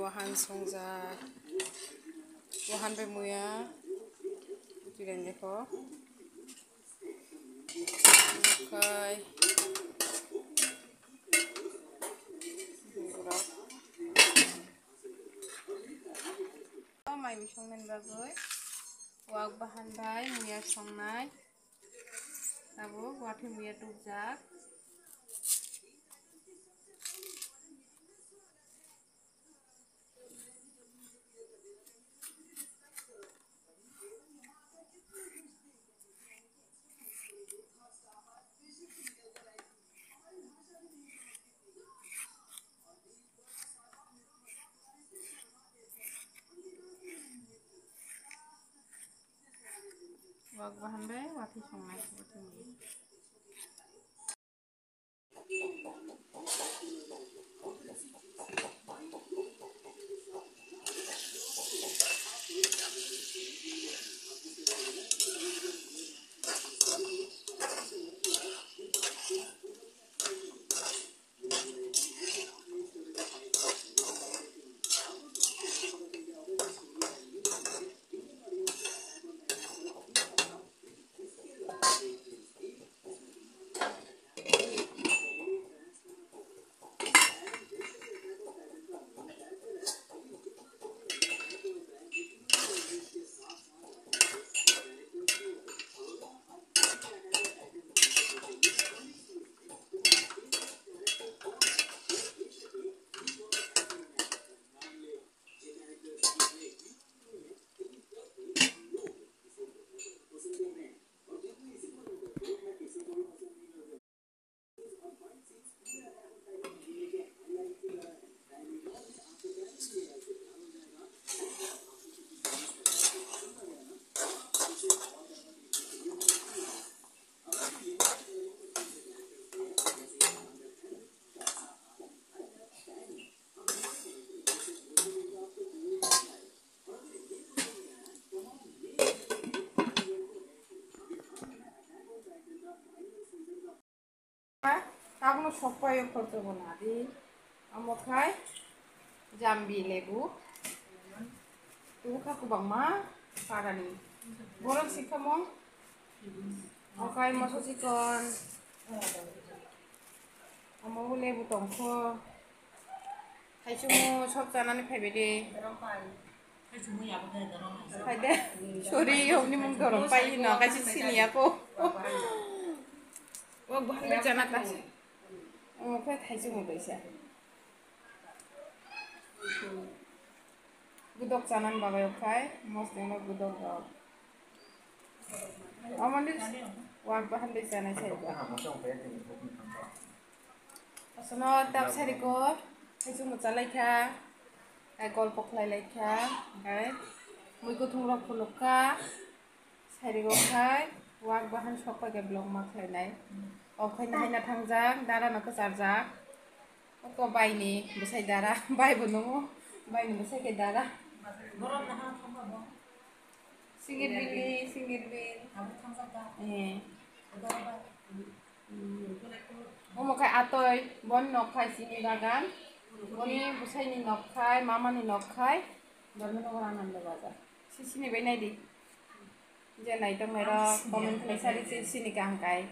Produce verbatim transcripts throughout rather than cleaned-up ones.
Wahan songjak. Wahan bai muya. Uti reng jeko. Okai. Mai mui songnani bagwi wak bahan bai muya songnai. Tabuk watwi muya tubjak. Wak bahan bai watwi songnai. Abono sokpai o khoroksa bo nadi. Omo khai jambi lebu. Tubukha kwbangma parani. Borok sikhamo. Okai moso chikon. Omo lebu tongkho. Thaichungo sok chanani phaibai de. Phai de. Sorry, yokni mung dorong pai no, kaisa sini ako. O bahai chana ta. O khai thaichungo kaisa. Gudok chanani bagwi o khai, mosdengno gudok rok. Omo ni wak bahan de chanai sai ba. Aswkno tap sari ko, thaichungo chalaikha, tei golpo khlailaikha, hwnkhe mui kuthum rok phunukha, sari rok khai, wak bahan sok pai khe vlog ma khlainai. Okhai nahai na thangjak, dara no kwcharjak. Oko bai ni bwsai dara, bai bo nungo, bai ni bwsai khe dara. Singir bini, singir bin. Eh. Hmm. Omo khai atoi, boni nok khai sini bagan, boni bwsai ni nok khai, mama ni nok khai, Dharmanagar Ananda Bazar. Si sini bai nai di. Je nai tong nai rok, comment khlai sari si sini kaham khai.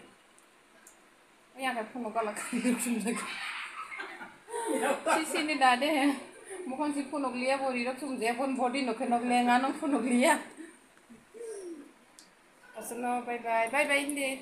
Yang khai phunuk gala khai rok sumjak. Si sini da de. Mokon si phunuk liya, bori rok sumjak, bon body no khe nok lenga nang phunuk liya. Aswkno bye bye, bye bye hindi.